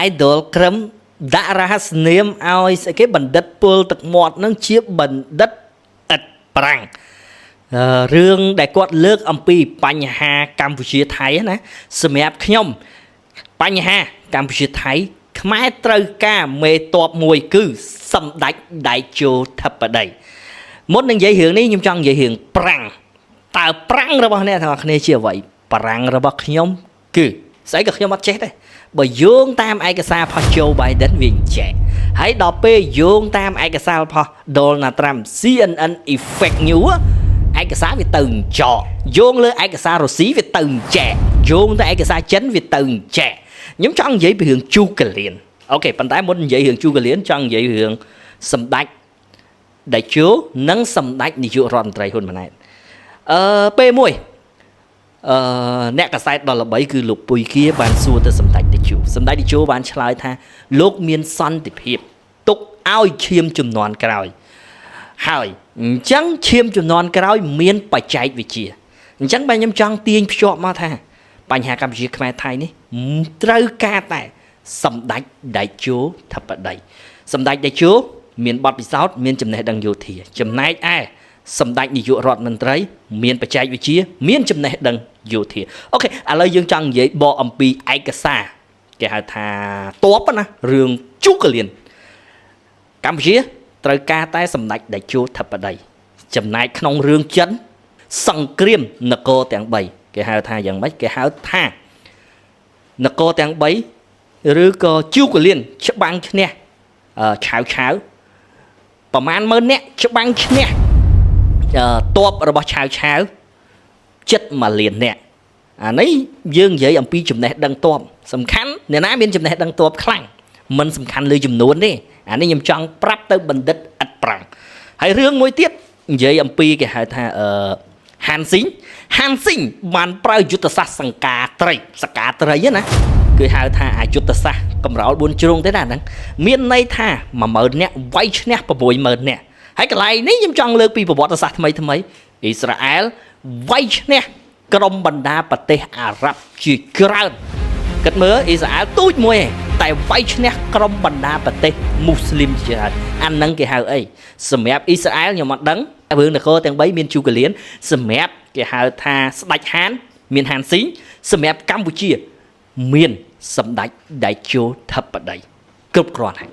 idol ក្រឹមដាក់រហស្សនាមឲ្យស្អីគេបណ្ឌិតពលទឹកមាត់នឹងជាបណ្ឌិតឥតប្រាំងរឿងដែលគាត់លើកអំពីបញ្ហាកម្ពុជាថៃណាសម្រាប់ខ្ញុំបញ្ហាកម្ពុជាថៃខ្មែរត្រូវការមេតបមួយគឺសម្ដេចដៃជោធិបតីមុននឹងនិយាយរឿងនេះខ្ញុំចង់និយាយរឿងប្រាំងតើប្រាំងរបស់អ្នកទាំងអស់គ្នាជាអ្វីប្រាំងរបស់ខ្ញុំគឺស្អីក៏ខ្ញុំអត់ចេះដែរបើយោងតាមឯកសារផុស Joe Biden វាអញ្ចេះហើយដល់ពេលយោងតាមឯកសារផុស Donald Trump CNN Effect News ឯកសារវាទៅអញ្ចក់យោងលើឯកសាររុស្ស៊ីវាទៅអញ្ចែកយោងទៅឯកសារចិនវាទៅអញ្ចែកខ្ញុំចង់និយាយពីរឿងជូកលៀនអូខេប៉ុន្តែមុននិយាយរឿងជូកលៀនចង់និយាយរឿងសម្ដេចដេជោនិងសម្ដេចនាយករដ្ឋមន្ត្រីហ៊ុនម៉ាណែតអឺពេលមួយអឺអ្នកកសែតដ៏ល្បីគឺលោកពុយគាបានសួរទៅសម្ដេចតេជោសម្ដេចតេជោបានឆ្លើយថាលោកមានសន្តិភាពទុកឲ្យឈាមជំនាន់ក្រោយ ហើយអញ្ចឹងឈាមជំនាន់ក្រោយមានបច្ចេកវិទ្យាអញ្ចឹងបាទខ្ញុំចង់ទាញភ្ជាប់មកថា បញ្ហាកម្ពុជាខ្មែរថៃនេះត្រូវការតែសម្ដេចដេជោធិបតីសម្ដេចតេជោមានបទពិសោធន៍មានចំណេះដឹងយោធាចំណែកឯសម្ដេចនាយករដ្ឋមន្ត្រី មានបច្ចេកវិទ្យាមានចំណេះដឹងយោធាអូខេឥឡូវយើងចង់និយាយបកអំពីឯកសារគេហៅថាតបណារឿងជូកលៀន កម្ពុជាត្រូវការតែសម្ដេចតេជោធិបតីចំណែកក្នុងរឿងចិនសង្គ្រាមនគរទាំង3គេហៅថាយ៉ាងម៉េចគេហៅថានគរទាំង3ឬក៏ជូកលៀនច្បាំងឈ្នះឆាវឆាវប្រមាណម៉ឺនអ្នកច្បាំងឈ្នះតបរបស់ឆាវឆាវចិត្ត1លានអ្នកអានេះយើងនិយាយអំពីចំណេះដឹងតបសំខាន់អ្នកណាមានចំណេះដឹងតបខ្លាំងមិនសំខាន់លើចំនួនទេអានេះខ្ញុំចង់ប្រាប់ទៅបណ្ឌិតឥតប្រាំងហើយរឿងមួយទៀតនិយាយអំពីគេហៅថាអឺហានស៊ីងហានស៊ីងបានប្រើយុទ្ធសាស្ត្រសង្ការត្រីសង្ការត្រីណាគឺហៅថាអាយុទ្ធសាស្ត្រកម្រោល4ជ្រុងទេណាហ្នឹងមានន័យថា10000នាក់វាយឈ្នះ60000នាក់ហើយកន្លែងនេះខ្ញុំចង់លើកពីប្រវត្តិសាស្ត្រថ្មីថ្មីអ៊ីស្រាអែលវាយឈ្នះក្រុមបណ្ដាប្រទេសអារ៉ាប់ជាច្រើនគិតមើលអ៊ីស្រាអែលទូចមួយឯងតែវាយឈ្នះក្រុមបណ្ដាប្រទេសមូស្លីមជាច្រើនអាហ្នឹងគេហៅអីសម្រាប់អ៊ីស្រាអែលខ្ញុំអត់ដឹងរឿងនគរទាំង3មានជូកលៀនសម្រាប់គេហៅថាស្ដេចហានមានហានស៊ីងសម្រាប់កម្ពុជាមានសម្ដេចដេជោធិបតីគ្រប់គ្រាន់ហើយ